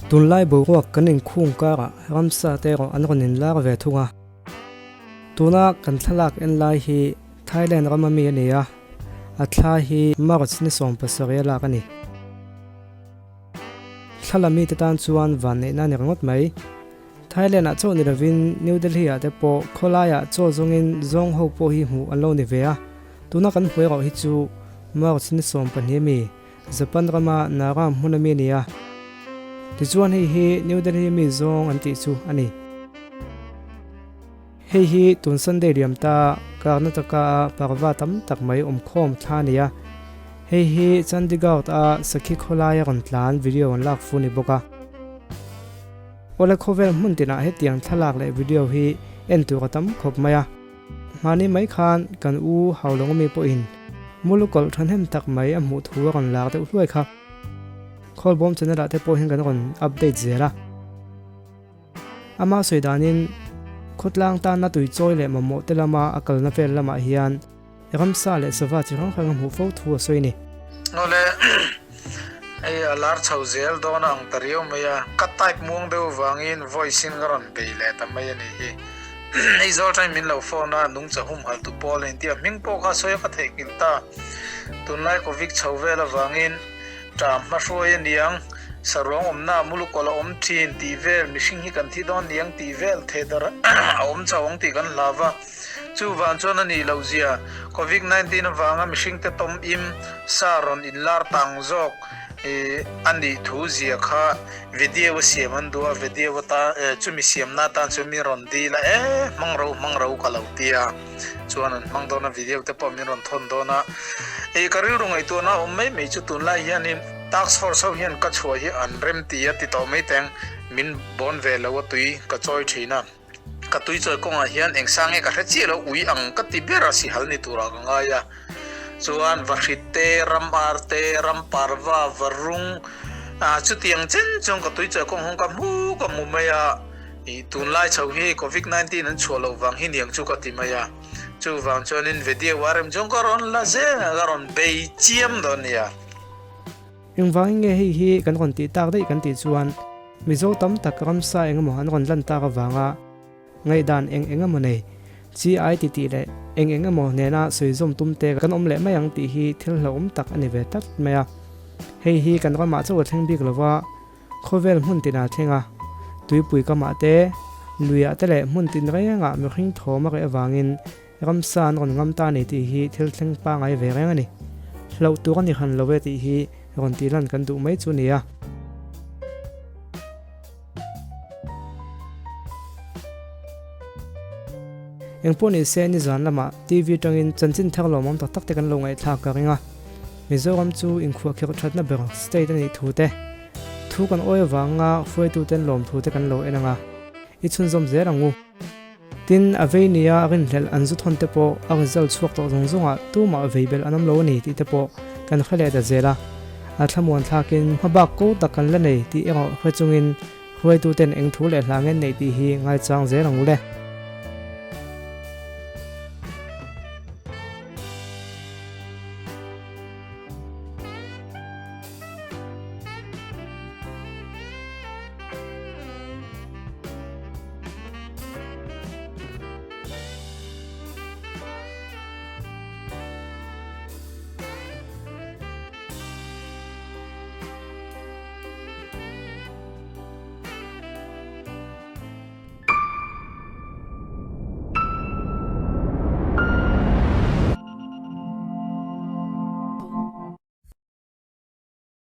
Tunlai boruak kan inkhung karah ramsa te erawh an rawn inlar ve thung a. Tuna kan thlalak en lai hi Thailand rama mi a ni a, a thla hi March ni 17 a lak a ni. Thla la mite tan chuan vanneihna a ni ringawt mai. Thailand ah chauh ni lovin New Delhi ah te pawh khawlaiah chaw zawngin zawng ho pawh hi hmuh an lo ni ve a, tuna kan hmuh erawh hi chu March ni 12 ami Japan rama Nara hmun ami a ni a. Tichuan hei hi New Delhi mi zawng an tih chu a ni. Hei hi tun Sunday liam ta Karnataka a parva tam tak mai awmkhawm thla a ni a. Hei hi Chandigarh a Sakhi khawlai a rawn tlan video an lak fu ni bawk a. Awle khawvel hmun tinah hetiang thlalak leh video hi en tur a tam khawp mai a. Hmani mai khan kan u Haulawngami pawhin Mulukawlh thahnem tak mai a hmuh thu a rawn lak deuh hluai kha. Khawlbawm channel ah te pawh hian kan rawn update zel a. Ama sawi danin khawtlang tana tui chawi leh mamawh te lama a kalna vel lamah hian ramsa leh sava chi hrang hrang a hmuh fo thu a sawi a ni. Awle, hei a lar chho zel dawn a ang ta riau mai a, ka type muang deuh vangin voice in ka rawn bei leh ta mai a nih hi. Hei zawl tangin min lo phone a, nungcha humhal tu pawl a intia, hming pawh kha sawi a ka theihnghilh ta. Tunlai Covid chho vel avangin Ṭam hmahruai a niang, saruang awmna a mulukawlh a awm ṭhin tih vel, mihring hi kan thi dawn niang tih vel thehdarh a awm chho ang tih kan hlau va. Chuvang chuan a nih loh zia, Covid 19 avanga mihringte tawm im sa rawn inlar tang zawk a nih thu zia kha video a siam an duh a, video atan chumi siamna atan chuan min rawn dil a, e hmang ro hmang ro ka lo ti a. Chuan an hmang dawn a, video te pawh min rawn thawn dawn a. Ih ka rilru ngaihtuahna a awm mai mai chu tunlai hianin task force ho hian ka chhuah hi an rem ti a ti tawh mai teng min bawn ve lo a tui ka chawi thin a. Ka tui chawi kawngah hian eng sang nge ka hre chiah lo ui ang ka ti ber a sihal ni turah ka ngai a. Chuan vahrit te, ram ar te, ram parva, varung ah chutiang chen chuan ka tui chawi kawng hawng ka hmu ka hmu mai a. Ih tunlai chho hi Covid 19 an chhuah loh vang hi niang chu ka ti mai a, chuvang chuanin video a rem chuan ka rawn la zel a, ka rawn bei chiam dawn nia. Engvangin nge hei hi kan rawn tih tak daih kan tih chuan Mizo tam tak ramsa engemaw an rawn lan tak avanga ngaihdan eng eng emaw nei chi ai ti tih leh eng eng emaw nena sawi zawm tum te kan awm leh mai ang tih hi thil hlauhawm tak a ni ve tlat mai a. Hei hi kan ramah chauh a thleng bik lova, Khawvel hmun tinah thleng a, tuipui kamah te, luiah te leh hmun tin rengah mihring thawm a reh avangin ramsa an rawn ngam ta a ni tih hi thil thleng pangai ve reng a ni. Hlauh tur a ni hran lo e tih hi rawn tih lan kan duh mai chu a ni a. Engpawh ni se nizan lamah TV tangin chanchin thar lawmawm tak tak te kan lo ngaihthlak ka ring a. Mizoram chu inkhuahkhirh thatna ber state a nih thu te, thu kan awi avanga hruaituten lawmthu te kan lo en ang a, i chhunzawm zel ang u. Tin, a vei nia rinhlelh an zu thawn te pawh a result chhuak tawh zawng zawngah tumah vei belh an awm lo a ni tih te pawh kan hre leh ta zel a. A thlamuan thlakin hmabak ko tak kan la nei tih erawh hre chungin hruaituten eng thu leh hla ngen neih tih hi ngaichang zel ang u le.